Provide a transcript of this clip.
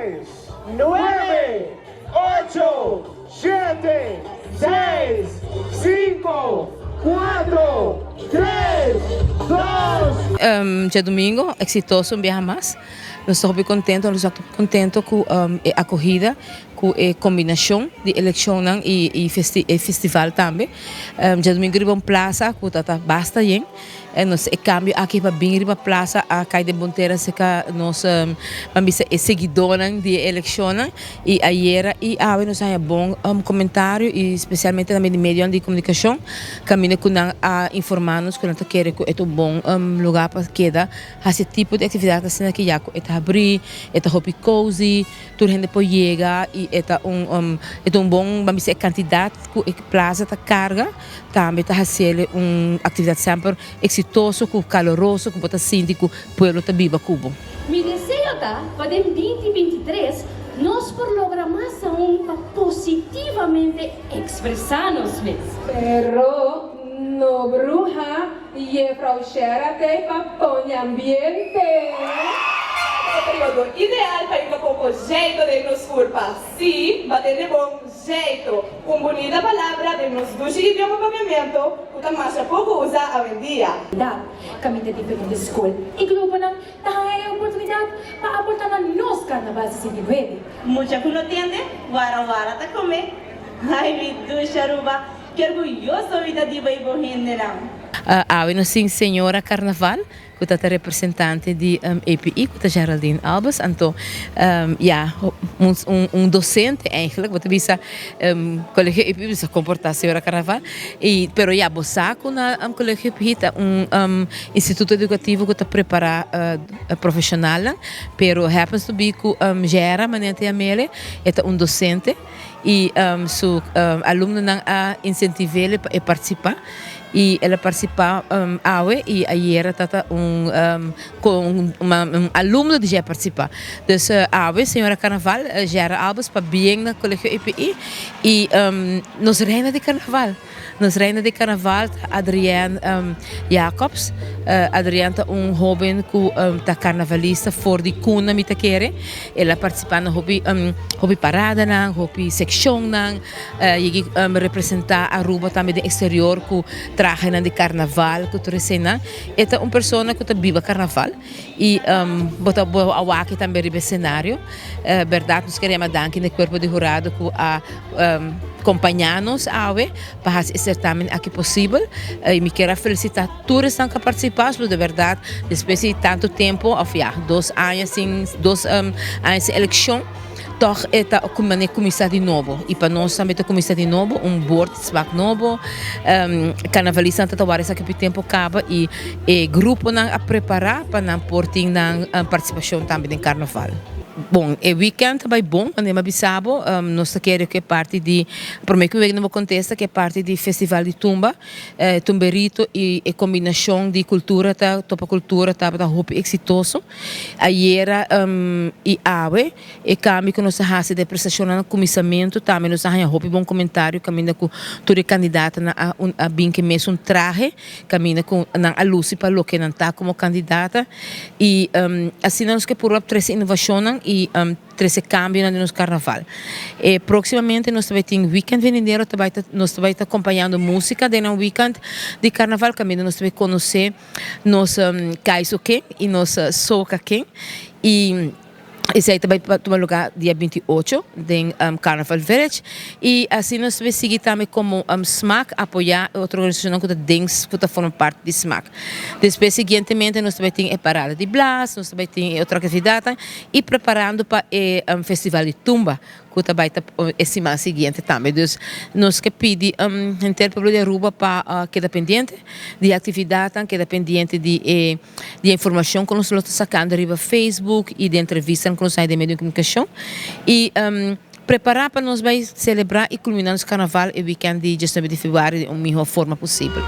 10, 9, 8, 7, 6, 5, 4, 3, 2. Djadumingo eksitoso un biaha mas. Nos ta hopi kontento, nos ta kontento ku e akohida, ku e kombinashon di elekshonnan i e festival tambe. Djadumingo riba un plasa ku ta ta basta yen. Nos e kambio aki pa bin riba plasa a kai den bon tera serka nos ban bisa e seguidónan di e elekshonnan. I ayera i awe nos a haña bon komentario i spesialmente tambe di medionan di komunikashon kaminda ku nan a informá nos ku nan ta kere ku e ta un bon lugá pa keda hasi e tipo di aktividat asina ki ya ku e ta habrí, e ta hopi kozi, tur hende por yega i e ta un e ta un bon ban bisa e kantidat ku e plaza ta karga tambe ta hasiel un aktividat semper eksitoso ku kaloroso ku bo ta sinti ku pueblo ta biba ku bo. Mi deseo ta pa den binti 23 nos por logra mas aun pa positivamente ekspresá nos mes. Pero no bruha, Jefrouw Shera t'ei pa pone ambiente. E periodo ideal pa hinka poko jeito den nos kurpa. Sí, batende bon jeito, un bunita palabra den nos dushi idioma papiamento ku ta masha poko usá awendia. Dat kaminda diferente skol i gruponan ta haña e oportunidat pa aportá na nos Karnaval 69. Mucha ku no tende, wara wara ta kome. Ai mi dushi Aruba, ki orguyoso mi ta di bo i bo hendenan. Awe nos tin señora Karnaval ku ta ta representante di API ku ta Geraldine Albers. Anto ya un docente eigenlijk bo ta bisa Colegio API bisa comporta señora Carnaval y pero ya bo sa cu na Colegio API ta un instituto educativo cu ta prepara profesionalnan pero happens to be cu Gera manera ta yam'ele e ta un docente y su alumnonan a incentiv'ele pa e participa y el a participa awe y ayera ta ta un un alumno di dje a participa. Dus awe señora Carnaval Gera Albers pabien na Colegio EPI y nos reina di Carnaval. Nos reina di Carnaval ta Adrienne Jacobs. Adrienne ta un hoben cu ta carnavalista for di cuna mi ta kere. El a participa na hopi hopi paradanan, hopi seccionnan. Yegi representa Aruba tambe den exterior cu trahenan di carnaval cu tur eseinan. E ta un persona cu ta biba carnaval y bo ta bo a wak tambe riba e scenario. Berdad nos ker yama danki na e cuerpo di hurado cu a compaña nos awe pa haci e certamen aki posibel. Y mi kier a felicita tur esnan cu a participa pasobra de berdad despues di tanto tempo of ya dos aña sin dos aña sin eleccion. Tòg e ta manera kuminsá di nobo i pa nos tambe ta kuminsá di nobo, un bord di smak nobo. Karnavalistanan ta ta wara esaki p'e tempu kaba i e gruponan a prepará pa nan por tin nan partisipashon tambe den karnaval. Bon, e wikènt ta bai bon, manera mi a bisa bo, nos ta kere ku e parti di, promé ku mi wek na bo kontesta, ku e parti di festival di tumba, tumberito i e kombinashon di kultura ta topa kultura tabata hopi eksitoso. Ayera i awe e kambio ku nos a hasi den prestashonnan na kuminsamentu tambe nos a haña hopi bon komentario kaminda ku tur e kandidatonan a a bin ku e mesun trahe kaminda ku nan a lusi pa loke nan ta komo kandidata i asina nos ke purba trese inovashonnan i trese kambionan den nos karnaval. E próksimamente nos ta bai tin wikènt venidero ta bai ta nos ta bai ta kompañando músika den nan wikènt di karnaval kaminda nos ta bai konosé Nos kaiso ken i nos soka ken i esei ta bai tuma luga dia 28 den Carnaval Village i asina nos ta bai sigui tambe komo smak apoya e otro organisashonnan ku ta den ku ta forma parti di smak. Despues siguientemente nos ta bai tin e parada di blas, nos ta bai tin e otro aktividatnan i preparando pa e festival di tumba ku ta bai ta e siman siguiente tambe. Dus nos ke pidi henter pueblo di Aruba pa keda pendiente di e aktividatnan, keda pendiente di e di e informashon ku nos lo ta sakando riba Facebook i di entrevistanan ku nos haña den medio di komunikashon i prepará pa nos bai selebrá i kulminá nos karnaval e wikènt di diesnuebe di februari den un mihó forma posibel.